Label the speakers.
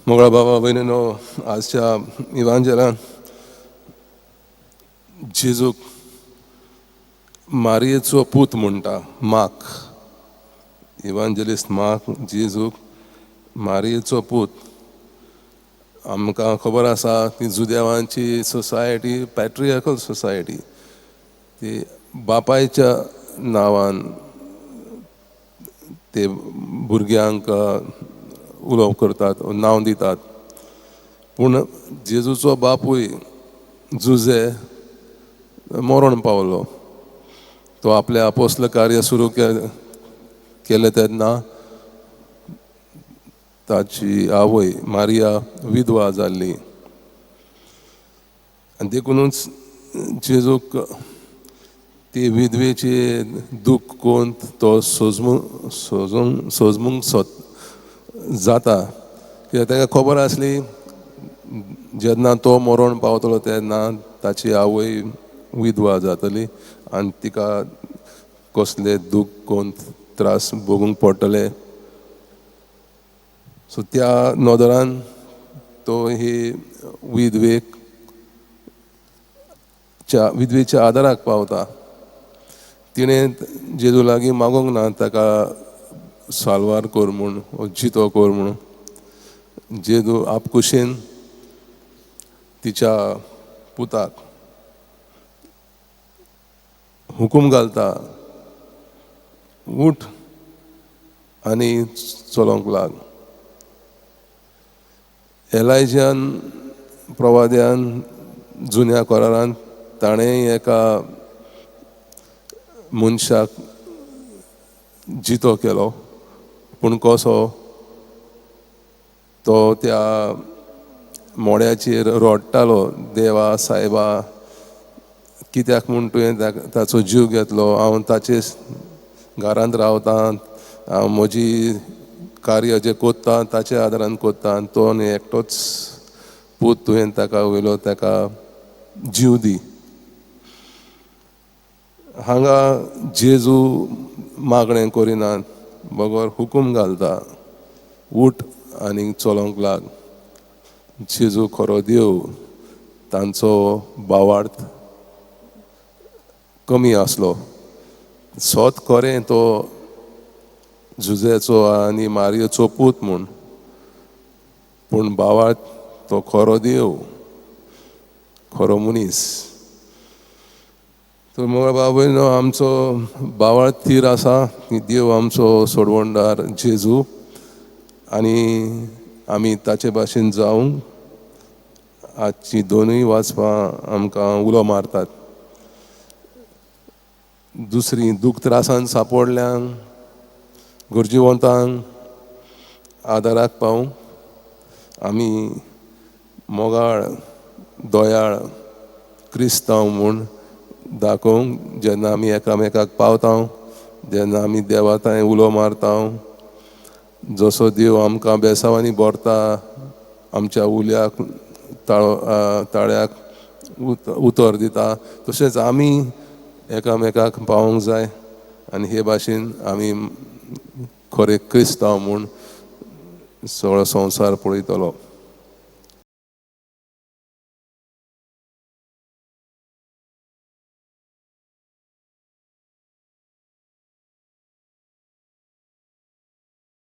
Speaker 1: मोगळा बाबा भयणीनो, आजच्या इवांजेलान जेजूक मारयेचो पूत म्हणटा. मार्क, इवांजेलिस्ट मार्क जेजूक मारयेचो पूत. आमकां खबर आसा की जुदेवांची सोसायटी पॅट्रियाकल सोसायटी, ती बापायच्या नांवान ते भुरग्यांक उलोवप करतात, नांव दितात. पूण जेजूचो बापूय जुजे मरण पावलो. तो आपलें आपोस्ल कार्य सुरू केलें तेन्ना ताची आवय मारिया विधवा जाल्ली आनी देखुनूच जेजूक ती विधवेची दूख कोण तो सोजमूंक जाता. कित्याक ताका खबर आसली जेन्ना तो मरण पावतलो तेन्ना ताची आवय विधवा जातली आनी तिका कसले दूख कोण त्रास भोगूंक पडटले. सो त्या नदरान तो ही विधवेच्या आदाराक पावता. तिणें जेजू लागीं मागूंक ना ताका साल्वार कर म्हूण, जितो कर म्हूण. जेजू आपकुशीन तिच्या पुताक हुकूम घालता, उठ आनी चलोवंक लाग. एलायज्यान प्रवाद्यान जुन्या करारान ताणें एका मनशाक जितो केलो, पूण कसो तो त्या मोड्याचेर रडटालो, देवा सायबा कित्याक म्हूण तुवें ताचो जीव घेतलो, हांव ताचे घरांत रावतां, हांव म्हजी कार्य जें कोत्ता ताच्या आदारान कोत्ता, तो न्ही एकटोच पूत तुवें ताका वयलो, ताका जीव दी. हांगा जेजू मागणें करिनात बगर हुकूम घालता, उठ आनी चलोवंक लाग. जेजू खरो देव, तांचो भावार्थ कमी आसलो. सोत खरें तो जुजेचो आनी मारयेचो पूत म्हूण, पूण भावार्थ तो खरो देव, खरो मनीस. तर मोगळा बाबा आमचो भावार्थ थीर आसा की देव आमचो सोडवणदार जेजू आनी आमी ताचे भाशेन जावंक आजची दोनूय वाचपां आमकां उलो मारतात. दुसरी दूख त्रासान सापडल्यांक, गरजेवंतांक आदाराक पावूंक आमी मोगाळ दयाळ क्रिस्तांव म्हूण दाखोवंक जेन्ना आमी एकामेकाक पावता, जेन्ना आमी देवा थंय उलो मारता, जसो देव आमकां बेसांवांनी भरता, आमच्या उल्याक ताळ्याक उतर दिता, तशेंच आमी एकामेकाक पावोंक जाय आनी हे भाशेन आमी खरे क्रिस्तांव म्हूण सगळो संवसार पळयतलो.